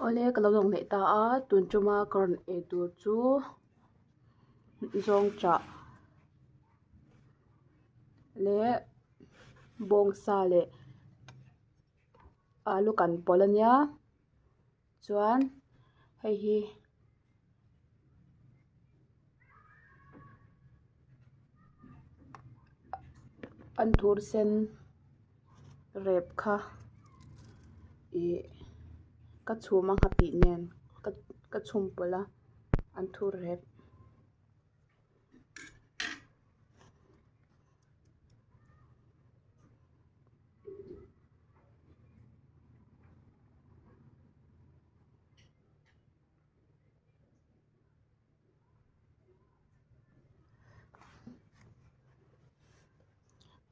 Awle ka lo lang leh ta a tun tuma ka rawn ei tur chu zawngṭah leh bawngsa leh alu kan pawlh a nia chuan hei hi anthur sen rep kha ih ka chhum a nghapih nen ka chhum pawlh a anthur rep.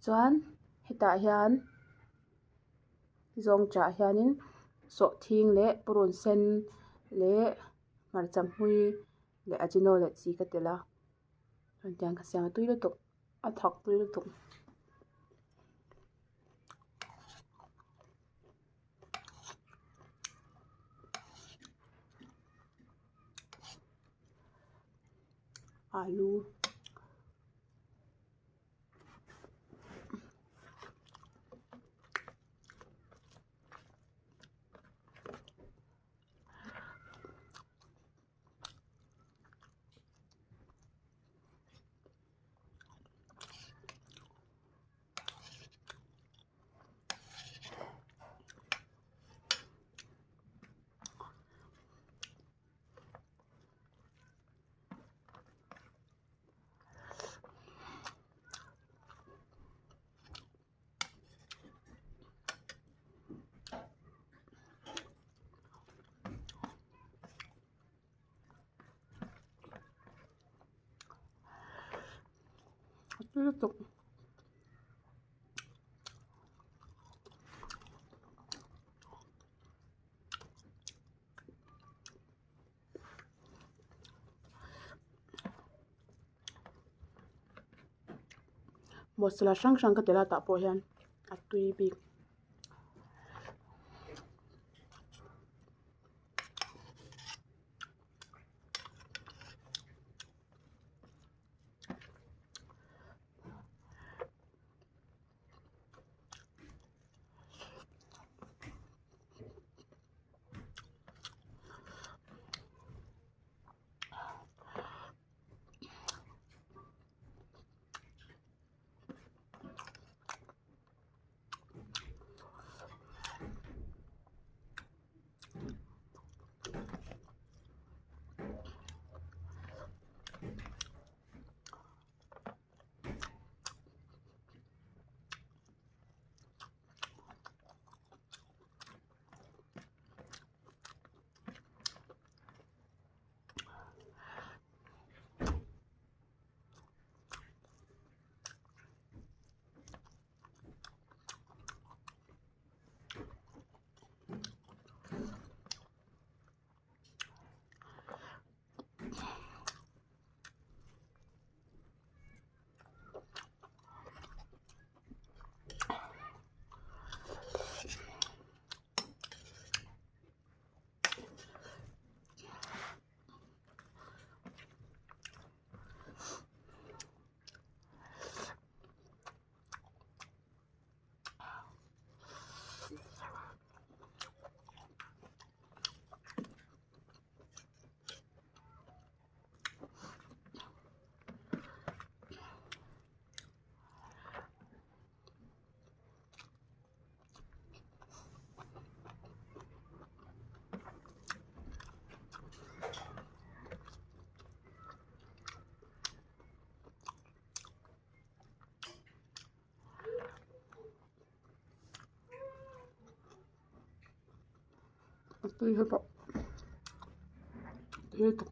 Chuan hetah hian zawngṭah hianin sawhthing leh purun sen leh hmarcha hmui leh ajino leh chi ka telh a chuan tiang ka siam a tui lutuk a thak tui lutuk. Alu. Lutuk. Masala hrang hrang ka tel a tah pawh hian a tui bik. A tui hetah tui lutuk.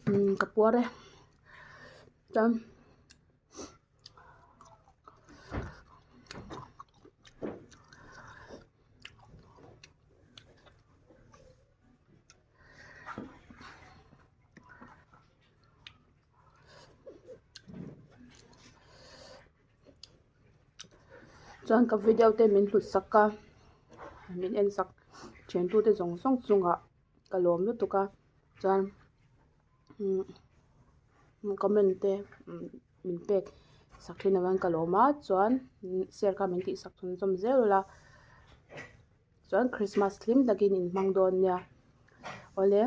Umm ka puar e chuan Chuan ka video te min hlut sak a min en sak thian tute zawng zawng chungah ka lawm lutuk a chuan umm comment te min pek sak thin avangin ka lawm a chuan share kha min tih sak chhun zawm zel ula chuan christmas hlim takin in hmang dawn nia awle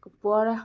ka puar a.